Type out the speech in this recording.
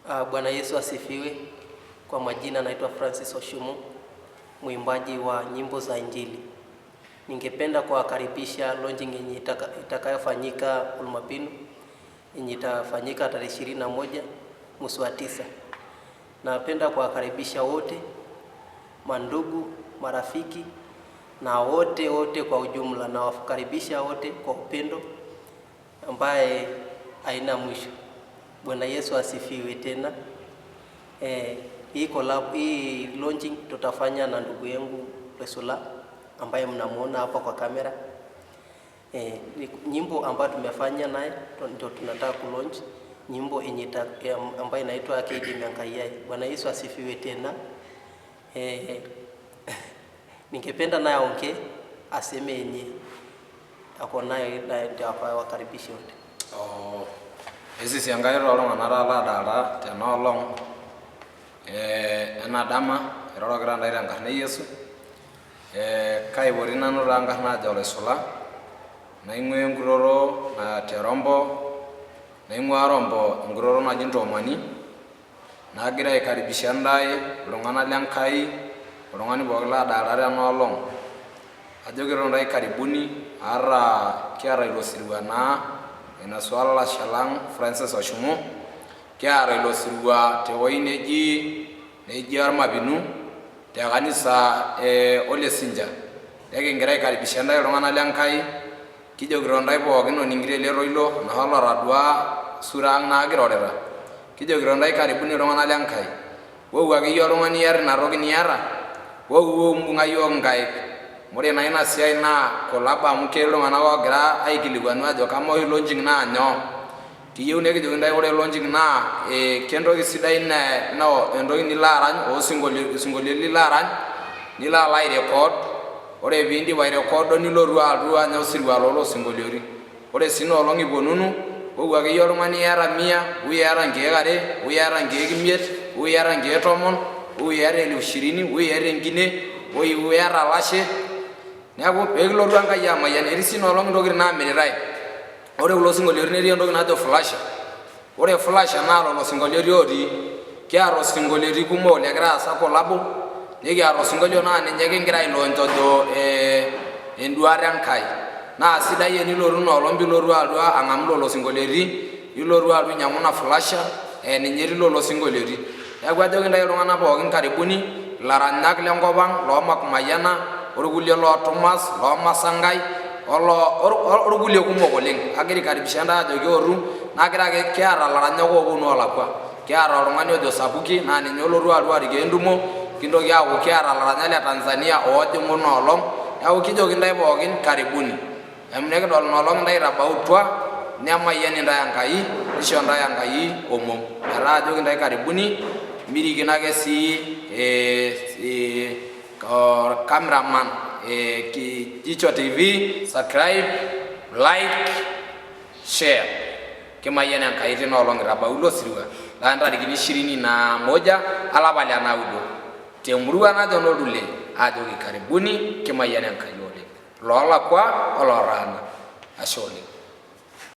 Bwana Yesu asifiwe. Kwa majina naitwa Francis Oshumu, mwimbaji wa nyimbo za Injili. Ningependa kuwakaribisha launching yenye itakayofanyika Olmapino, yenye itafanyika tarehe 21 mwezi wa 9. Napenda kuwakaribisha wote, mandugu, marafiki na wote wote kwa ujumla, nawakaribisha wote kwa upendo ambaye haina mwisho. Bwana Yesu asifiwe tena. Hii collab, hii launching tutafanya na ndugu yangu Resula ambaye mnamuona hapa kwa kamera. Ni nyimbo ambayo tumefanya naye ndio tunataka kulaunch nyimbo yenye ambayo inaitwa Keidim Enkai Ai. Bwana Yesu asifiwe tena. Ningependa naye aongee, aseme yenye ako nayo na ndio awakaribishe wote. Oh, esisi Enkai tooltung'anak taata ladaalta tena olong ena dama irorokita ntae tenkarna e Yesu. Kaipoti nanu taa nkarn aajo Oloisula, naing'uaa enkutoto te Rombo, naing'uaa Rombo enkutoto naji Ntoomani, nagira aikaribisha ntae iltung'anak le Nkai, oltung'ani pooki ladaalta tena olong. Ajokito ntae karibuni aata kiata ilo sirua naa ainosu olalashe lang Francis Oshumu, kiata ilo sirua tewuei neji neji Ormapinu te kanisa e Ole Sinja. Nekigira aikaribisha ntae iltung'anak le Nkai, kijokito ntae pookin oning'ito ele toilo arashu olotadua sura ang naakirorita, kijokito ntae karibuni iltung'anak le Nkai. Wou akeyie oltung'ani iyata ina toki niata, wou wou mbung'a iyiook inkaik. Amu ore naa ina siai naa collabo amu ketii iltung'anak oogira aikilikuanu ajo kamaa oshi launching naa nyoo. Kiyieu nikijoki intae ore launching naa kentoki sidai naa entoki nilo arany oo isinkolioitin lilo arany, nilo alo airecord, ore piindip airecordo nilotu alotu anya osirua loo sinkolioitin. Ore sii ina olong iponunu, wou akeyie oltung'ani iyata mia, wou iyata nkeek are, wou iyata nkeek imiet, wou iyata nkeek tomon, wou iyata elfu ishirini, wou iyata enkine, wou iyata olashe. Neeku pee kilotu Enkai amayian. Etii sii ina olong intokitin naamiritae. Ore kulo sinkolioitin netii entoki najo flasher. Ore flasher naa lelo sinkolioitin otii. Kiata isinkolioitin kumok lekira aasa kolabo, nikiata osinkolio naa ninye kingira ailaunch ojo enduata Enkai. Naa sidai enilotu ina olong pilotu alotu ang'amu lelo sinkolioitin, nilotu alotu ainyang'u ina flasher ee ninye etii lelo sinkolioitin. Neeku ajoki intae iltung'anak pookin karibuni, ilaranyak lenkop ang loo Makumayiana, orkulie loo Tumas, loo Masangai, olo orkulie kumok oleng. Agira aikaribisha intae ajoki ootu, nagira ake kiata ilaranyak ooponu oolakua. Kiata oltung'ani ojo Sapuki naa ninye olotu alotu arikoo entumo, kintoki aaku kiata ilaranyak le Tanzania oojing'u ina olong, neeku kijoki intae pookin karibuni. Enikidol ina olong intae itabautua, nemayian intae Enkai, nisho intae Enkai omom. Metaa ajoki intae karibuni, mirikino ake sii cameraman Kijicho TV, subscribe, like, share. Kimayian Enkai tina olong itabau ilo sirua laa ntarikini ishirini na moja olapa le naudo te murua najo Noldule aajoki karibuni kimayian Enkai oleng loolakua o lootaana. Ashe oleng.